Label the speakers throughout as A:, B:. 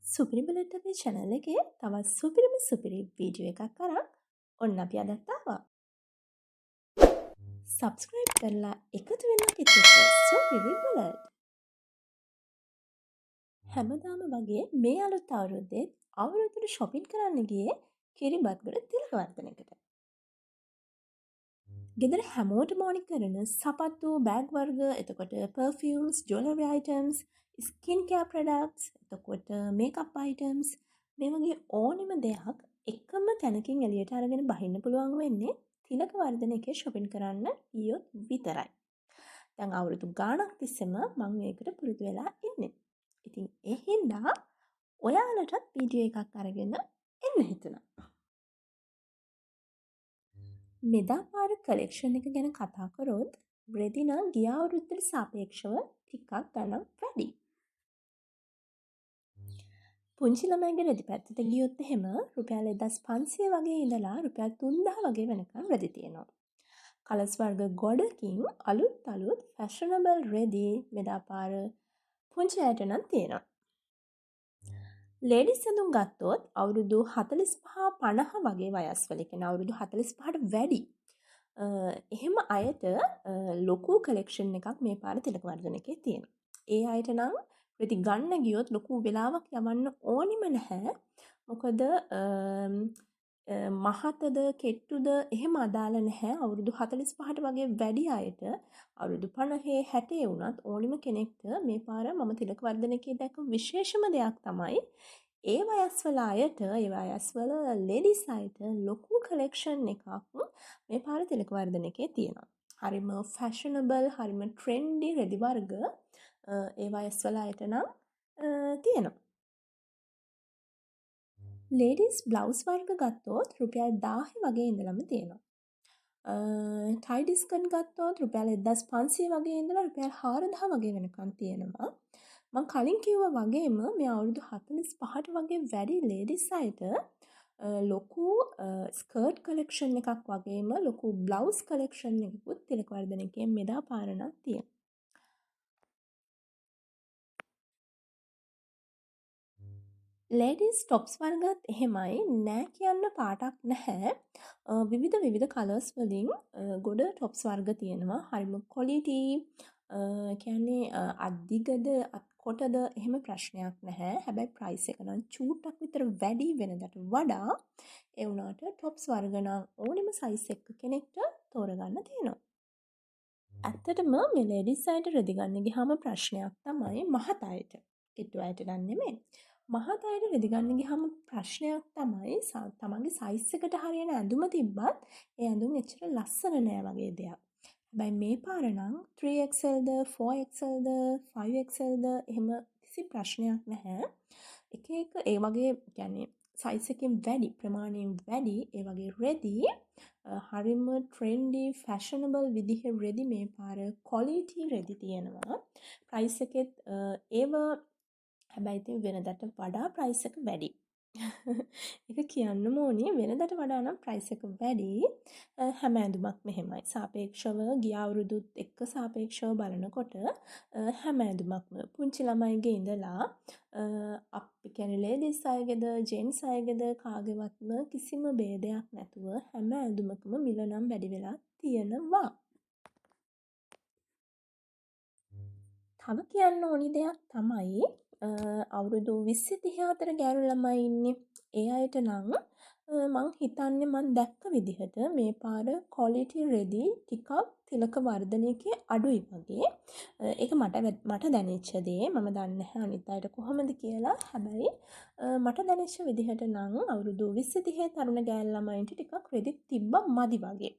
A: සුපිරි බුලට් අපේ චැනල් එකේ තවත් සුපිරිම සුපිරි වීඩියෝ එකක් අරන් ඔන්න අපි අදත් ආවා. සබ්ස්ක්‍රයිබ් කරලා එකතු වෙන්න අපිත් එක්ක සුපිරි බුලට්. හැමදාම වගේ මේ අලුත් අවුරුද්දේත් අවුරුද්දට ෂොපින් කරන්න ගියේ කිරිබත්ගොඩ තිලකවර්ධනකට. ගෙදර හැමෝටම ඕනි කරන සපත්තු, බෑග් වර්ග, එතකොට perfumes, jewellery items, skin care products, එතකොට මේකප් අයිටම්ස් මේ වගේ ඕනිම දෙයක් එකම තැනකින් එළියට අරගෙන බහින්න පුළුවන් වෙන්නේ තිලකවර්ධන එකේ ෂොපින් කරන්න ගියොත් විතරයි. දැන් අවුරුදු ගාණක් තිස්සෙම මං ඒකට පුරුදු වෙලා ඉන්නේ. ඉතින් ඒ හින්දා ඔයාලටත් වීඩියෝ එකක් අරගෙන එන්න හිතුණා. මෙදා පාර කලෙක්ෂන් එක ගැන කතා කරොත් රෙදි නම් ගිය අවුරුද්දට සාපේක්ෂව ටිකක් ගණන් වැඩි. පුංචි ළමයිගේ රෙදි පැත්තට ගියොත් එහෙම රුපියල් 1500 වගේ ඉඳලා රුපියල් 3000 වගේ වෙනකන් රෙදි තියෙනවා. කලර්ස් වර්ග ගොඩකින් අලුත් අලුත් ෆැෂනබල් රෙදි මෙදා පාර පුංචි අයට නම් තියෙනවා. ලේඩිස් ඇඳුම් ගත්තොත් අවුරුදු 45 50 වගේ වයස්වල, ඒ කියන්නේ අවුරුදු 45ට වැඩි එහෙම අයට ලොකු කලෙක්ෂන් එකක් මේ පාර තිලකවර්ධන එකේ තියෙනවා. ඒ අයට නම් රෙදි ගන්න ගියොත් ලොකු වෙලාවක් යවන්න ඕනිම නැහැ. මොකද මහතද කෙට්ටුද එහෙම අදාළ නැහැ. අවුරුදු 45ට වගේ වැඩි අයට අවුරුදු 50 60 වුණත් ඕනිම කෙනෙක්ට මේ පාර මම තිලකවර්ධන එකේ දැක්ක විශේෂම දෙයක් තමයි ඒ වයස්වල අයට, ඒ වයස්වල ලේඩිස් අයට ලොකු කලෙක්ෂන් එකක් මේ පාර තිලකවර්ධන එකේ තියෙනවා. හරිම ෆැෂනබල්, හරිම ට්‍රෙන්ඩි රෙදි වර්ග ඒ වයස්වල අයට නම් තියෙනවා. ලේඩිස් බ්ලවුස් වර්ග ගත්තොත් රුපියල් 1000 වගේ ඉඳලම තියෙනවා. ටයි ඩිස්කන් ගත්තොත් රුපියල් 1500 වගේ ඉඳලා රුපියල් 4000 වගේ වෙනකන් තියෙනවා. මං කලින් කිව්වා වගේම මේ අවුරුදු 45ට වගේ වැඩි ලේඩිස් අයට ලොකු ස්කර්ට් කලෙක්ෂන් එකක් වගේම ලොකු බ්ලවුස් කලෙක්ෂන් එකකුත් තිලකවර්ධන එකේ මෙදා පාර නම් තියෙනවා. ලේඩීස් ටොප්ස් වර්ගත් එහෙමයි, නෑ කියන්න පාටක් නැහැ. විවිධ විවිධ කලර්ස් වලින් ගොඩ ටොප්ස් වර්ග තියෙනවා. හරිම ක්වොලිටි, කියන්නේ අත් දිගද අත් කොටද එහෙම ප්‍රශ්නයක් නැහැ. හැබැයි ප්‍රයිස් එක නම් චූට්ටක් විතර වැඩි වෙනදට වඩා. ඒ වුණාට ටොප්ස් වර්ග නම් ඕනෙම සයිස් එක කෙනෙක්ට තෝරගන්න තියෙනවා. ඇත්තටම මේ ලේඩීස් අයට රෙදි ගන්න ගියාම ප්‍රශ්නයක් තමයි මහත අයට. කිට්ටු අයට නම් නෙමෙයි. මහත අයට රෙදි ගන්න ගියාම ප්‍රශ්නයක් තමයි තමන්ගේ සයිස් එකට හරියන ඇඳුම තිබ්බත් ඒ ඇඳුම් එච්චර ලස්සන නෑ වගේ දෙයක්. හැබැයි මේ පාර නම් 3XL ද 4XL ද 5XL ද එහෙම කිසි ප්‍රශ්නයක් නැහැ. එක එක ඒ වගේ කියන්නේ සයිස් එකෙන් වැඩි ප්‍රමාණයෙන් වැඩි ඒ වගේ රෙදි හරිම ට්‍රෙන්ඩි ෆැෂනබල් විදිහේ රෙදි මේ පාර ක්වොලිටි රෙදි තියෙනවා. ප්‍රයිස් එකෙත් ඒව හැබැයි ඉතින් වෙනදට වඩා ප්‍රයිස් එක වැඩි. ඒක කියන්නම ඕනි, වෙනදට වඩා නම් ප්‍රයිස් එක වැඩි. හැම ඇඳුමක්ම එහෙමයි. සාපේක්ෂව ගිය අවුරුදුත් එක්ක සාපේක්ෂව බලනකොට හැම ඇඳුමක්ම පුංචි ළමයිගේ ඉඳලා අපි කියන්නේ ලේඩීස් අයගේද ජෙන්ට්ස් අයගේද කාගේවත්ම කිසිම භේදයක් නැතුව හැම ඇඳුමකම මිල නම් වැඩි වෙලා තියෙනවා. තව කියන්න ඕනි දෙයක් තමයි අවුරුදු 20 30 අතර ගෑනු ළමයි ඉන්නේ. ඒ අයට නම් මං හිතන්නේ මං දැක්ක විදිහට මේ පාර ක්වොලිටි රෙදි ටිකක් තිලකවර්ධන එකේ අඩුයි වගේ. ඒක මට දැනෙච්ච දේ. මම දන්නේ නැහැ අනිත් අයට කොහොමද කියලා. හැබැයි මට දැනෙච්ච විදිහට නම් අවුරුදු 20 30 තරුණ ගෑනු ළමයින්ට ටිකක් රෙදි තිබ්බා මදි වගේ.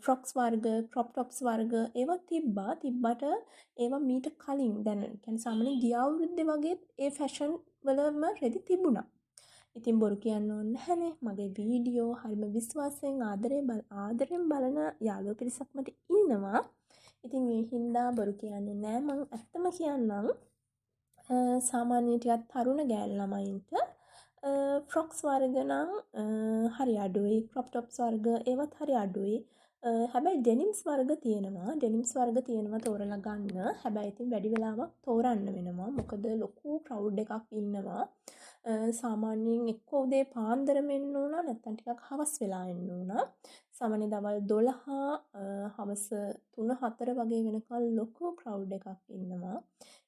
A: ෆ්‍රොක්ස් වර්ග, ක්‍රොප් ටොප්ස් වර්ග ඒවා තිබ්බා. තිබ්බට ඒවා මීට කලින් දැන් කියන්නේ සාමාන්‍යයෙන් ගිය අවුරුද්දේ වගේ ඒ ෆැෂන් වලම රෙදි තිබුණා. ඉතින් බොරු කියන්න ඕනේ නැහැනේ. මගේ වීඩියෝ හරිම විශ්වාසයෙන් ආදරෙන් බලන යාළුවෝ පිරිසක් මට ඉන්නවා. ඉතින් ඒ හින්දා බොරු කියන්නේ නෑ. මං ඇත්තම කියන්නම් සාමාන්‍ය ටිකක් තරුණ ගෑනු ළමයින්ට ෆ්‍රොක්ස් වර්ග නම් හරි අඩුයි. ක්‍රොප් ටොප්ස් වර්ග ඒවත් හරි අඩුයි. හැබැයි ඩෙනිම්ස් වර්ග තියෙනවා. ඩෙනිම්ස් වර්ග තියෙනවා තෝරලා ගන්න. හැබැයි ඉතින් වැඩි වෙලාවක් තෝරන්න වෙනවා. මොකද ලොකු ක්‍රවුඩ් එකක් ඉන්නවා. සාමාන්‍යයෙන් එක්කෝ උදේ පාන්දරම එන්න ඕන, නැත්නම් ටිකක් හවස් වෙලා එන්න ඕන. සාමාන්‍ය දවල් 12 හවස 3 4 වගේ වෙනකල් ලොකු ක්‍රවුඩ් එකක් ඉන්නවා.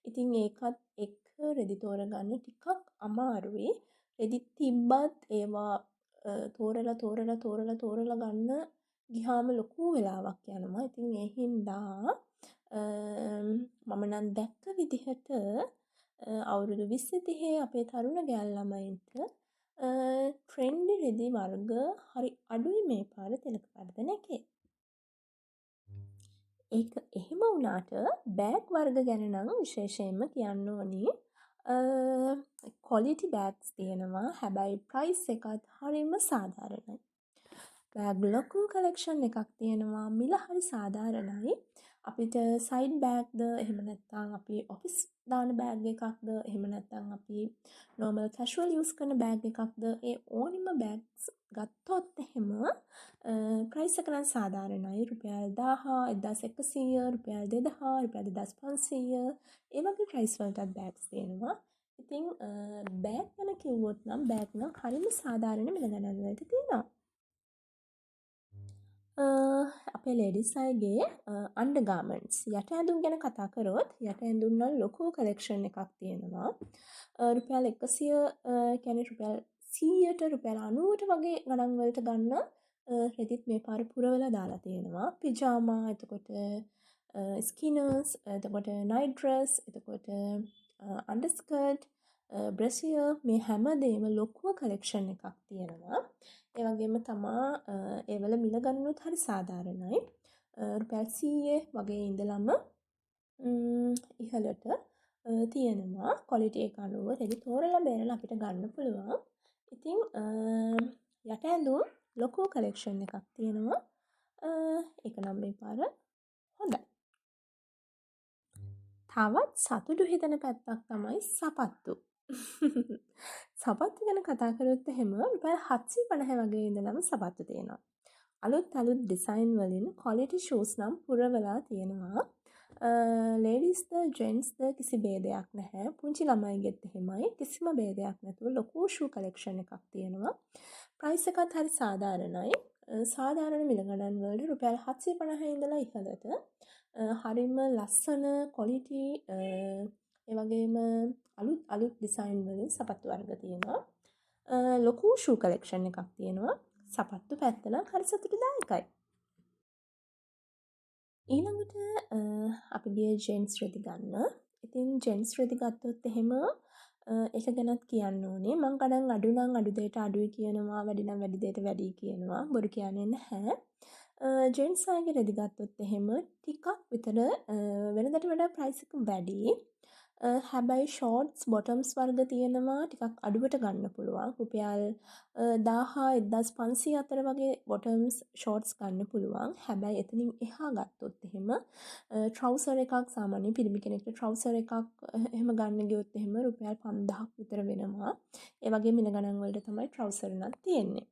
A: ඉතින් ඒකත් එක්ක රෙදි තෝරගන්න ටිකක් අමාරුයි. රෙදි තිබ්බත් ඒවා තෝරලා තෝරලා තෝරලා තෝරලා ගන්න ගිහාම ලොකු වෙලාවක් යනවා. ඉතින් ඒ හින්දා මම නම් දැක්ක විදිහට අවුරුදු 20 30 අපේ තරුණ ගෑල් ළමයින්ට ට්‍රෙන්ඩි රෙදි වර්ග හරි අඩුයි මේ පාර තිලකවර්ධන එකේ. ඒක එහෙම වුණාට බෑග් වර්ග ගැන නම් විශේෂයෙන්ම කියන්න ඕනි. ක්වොලිටි බෑග්ස් තියෙනවා. හැබැයි ප්‍රයිස් එකත් හරිම සාධාරණයි. බෑග් ලොකු කලෙක්ෂන් එකක් තියෙනවා. මිල හරි සාධාරණයි. අපිට සයිඩ් බෑග්ද, එහෙම නැත්නම් අපි ඔෆිස් දාන බෑග් එකක්ද, එහෙම නැත්නම් අපි නෝමල් කැෂුවල් යූස් කරන බෑග් එකක්ද, ඒ ඕනිම බෑග්ස් ගත්තොත් එහෙම ප්‍රයිස් එක නම් සාධාරණයි. රුපියල් 1000, 1100, රුපියල් 2000, රුපියල් 2500 ඒ වගේ ප්‍රයිස් වලටත් බෑග්ස් තියෙනවා. ඉතින් බෑග් ගැන කිව්වොත් නම් බෑග් නම් හරිම සාධාරණ මිල ගණන් වලට තියෙනවා. අපේ ලේඩිස් අයගේ අන්ඩර් ගාමන්ට්ස් යට ඇඳුම් ගැන කතා කරොත් යට ඇඳුම් නම් ලොකු කලෙක්ෂන් එකක් තියෙනවා. රුපියල් 100, කියන්නේ රුපියල් 100ට රුපියල් 90ට වගේ ගණන් වලට ගන්න රෙදිත් මේ පාර පුරවලා දාලා තියෙනවා. පිජාමා, එතකොට ස්කිනර්ස්, එතකොට නයිට් ඩ්‍රෙස්, එතකොට අන්ඩර් ස්කර්ට්, බ්‍රැසියර් මේ හැම දේම ලොකුව කලෙක්ෂන් එකක් තියෙනවා. ඒ වගේම තමා ඒවල මිල ගණනුත් හරි සාධාරණයි. රුපියල් 100 වගේ ඉඳලම ඉහළට තියෙනවා. ක්වොලිටි එක අනුව රෙදි තෝරලා බේරලා අපිට ගන්න පුළුවන්. ඉතින් යට ඇඳුම් ලොකු කලෙක්ෂන් එකක් තියෙනවා. ඒක නම් මේ පාර හොඳයි. තවත් සතුටු හිතෙන පැත්තක් තමයි සපත්තු. සපත්තු ගැන කතා කරොත් එහෙම රුපියල් 750 වගේ ඉඳලම සපත්තු තියෙනවා. අලුත් අලුත් ඩිසයින් වලින් ක්වොලිටි ෂූස් නම් පුරවලා තියෙනවා. ලේඩීස්ද ජෙන්ට්ස්ද කිසි භේදයක් නැහැ. පුංචි ළමයිගෙත් එහෙමයි. කිසිම භේදයක් නැතුව ලොකු ෂූ කලෙක්ෂන් එකක් තියෙනවා. ප්‍රයිස් එකත් හරි සාධාරණයි. සාධාරණ මිල ගණන් වලට රුපියල් 750 ඉඳලා ඉහළට හරිම ලස්සන ක්වොලිටි ඒ වගේම අලුත් අලුත් ඩිසයින් වලින් සපත්තු වර්ග තියෙනවා. ලොකු ෂූ කලෙක්ෂන් එකක් තියෙනවා. සපත්තු පැත්ත නම් හරි සතුටුදායකයි. ඊළඟට අපි ගියේ ජෙන්ට්ස් රෙදි ගන්න. ඉතින් ජෙන්ට්ස් රෙදි ගත්තොත් එහෙම ඒක ගැනත් කියන්න ඕනේ. මං ගණන් අඩු නම් අඩු දෙයට අඩුයි කියනවා, වැඩි නම් වැඩි දෙයට වැඩි කියනවා. බොරු කියන්නේ නැහැ. ජෙන්ට්ස් අයගේ රෙදි ගත්තොත් එහෙම ටිකක් විතර වෙනදට වඩා ප්‍රයිස් එක වැඩි. හැබැයි ෂෝට්ස් බොටම්ස් වර්ග තියෙනවා ටිකක් අඩුවට ගන්න පුළුවන්. රුපියල් 1000 1500 අතර වගේ බොටම්ස් ෂෝට්ස් ගන්න පුළුවන්. හැබැයි එතනින් එහා ගත්තොත් එහෙම ට්‍රවුසර් එකක් සාමාන්‍ය පිරිමි කෙනෙක්ට ට්‍රවුසර් එකක් එහෙම ගන්න ගියොත් එහෙම රුපියල් 5000ක් විතර වෙනවා. ඒ වගේ මිල ගණන් වලට තමයි ට්‍රවුසර් උනත් තියෙන්නේ.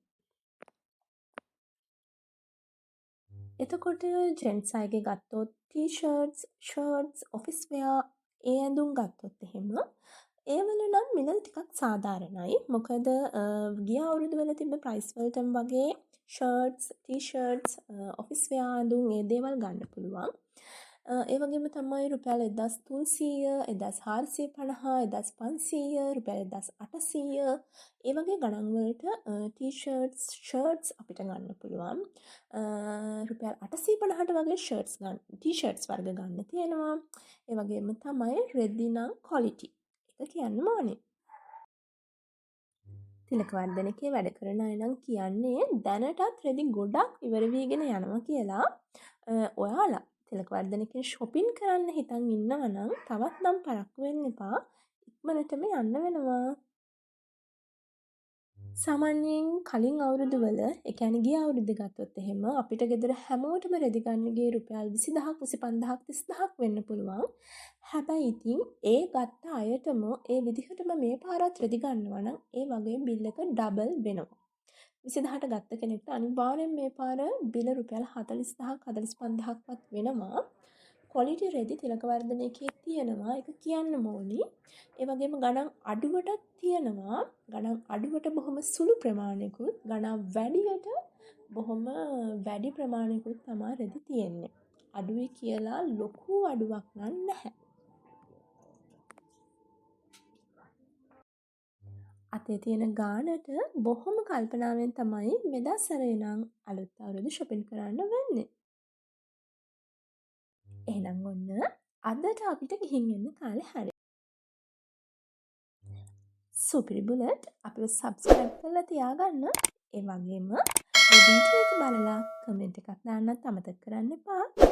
A: එතකොට ජෙන්ට්ස් අයගේ ගත්තොත් ටී-ෂර්ට්ස්, ෂර්ට්ස්, ඔෆිස් වෙයා ඒ ඇඳුම් ගත්තොත් එහෙම ඒවල නම් මිල ටිකක් සාධාරණයි. මොකද ගිය අවුරුදු වල තිබ්බ ප්‍රයිස් වලටම වගේ ෂර්ට්ස්, ටී-ෂර්ට්ස්, ඔෆිස් වෙයා ඇඳුම් ඒ දේවල් ගන්න පුළුවන්. ඒ වගේම තමයි රුපියල් 1300, 1450, 1500, රුපියල් 1800 ඒ වගේ ගණන් වලට ටී-ෂර්ට්ස්, ෂර්ට්ස් අපිට ගන්න පුළුවන්. රුපියල් 850ට වගේ ෂර්ට්ස් ගන්න, ටී-ෂර්ට්ස් වර්ග ගන්න තියෙනවා. ඒ වගේම තමයි රෙදි නම් ක්වොලිටි. ඒක කියන්න ඕනේ. තිලකවර්ධන එකේ වැඩ කරන අය නම් කියන්නේ දැනටත් රෙදි ගොඩක් ඉවර වීගෙන යනවා කියලා. ඔයාලා තිලකවර්ධන එකෙන් ෂොපින් කරන්න හිතන් ඉන්නවා නම් තවත් නම් පරක්කු වෙන්න එපා. ඉක්මනටම යන්න වෙනවා. සාමාන්‍යයෙන් කලින් අවුරුදු වල, ඒ කියන්නේ ගිය අවුරුද්ද ගත්තොත් එහෙම අපිට ගෙදර හැමෝටම රෙදි ගන්න ගියේ රුපියල් 20000ක්, 25000ක්, 30000ක් වෙන්න පුළුවන්. හැබැයි ඉතින් ඒ ගත්ත අයටම ඒ විදිහටම මේ පාරත් රෙදි ගන්නවා නම් ඒ වගේ බිල් එක ඩබල් වෙනවා. 20,000ට ගත්ත කෙනෙක්ට අනිවාර්යෙන් මේ පාර බිල රුපියල් 40,000ක් 45,000ක්වත් වෙනවා. ක්වොලිටි රෙදි තිලකවර්ධන එකේ තියෙනවා, ඒක කියන්නම ඕනි. ඒ වගේම ගණන් අඩුවටත් තියෙනවා. ගණන් අඩුවට බොහොම සුළු ප්‍රමාණයකුත්, ගණන් වැඩියට බොහොම වැඩි ප්‍රමාණයකුත් තමා රෙදි තියෙන්නේ. අඩුයි කියලා ලොකු අඩුවක් නම් නැහැ. අතේ තියෙන ගානට බොහොම කල්පනාවෙන් තමයි මෙදා සැරේ නම් අලුත් අවුරුදු ෂොපින් කරන්න වෙන්නේ. එහෙනම් ඔන්න අදට අපිට ගිහින් එන්න කාලේ හරි. සුපිරි බුලට් අපිව සබ්ස්ක්‍රයිබ් කරලා තියාගන්න. ඒ වගේම මේ වීඩියෝ එක බලලා කමෙන්ට් එකක් දාන්නත් අමතක කරන්න එපා.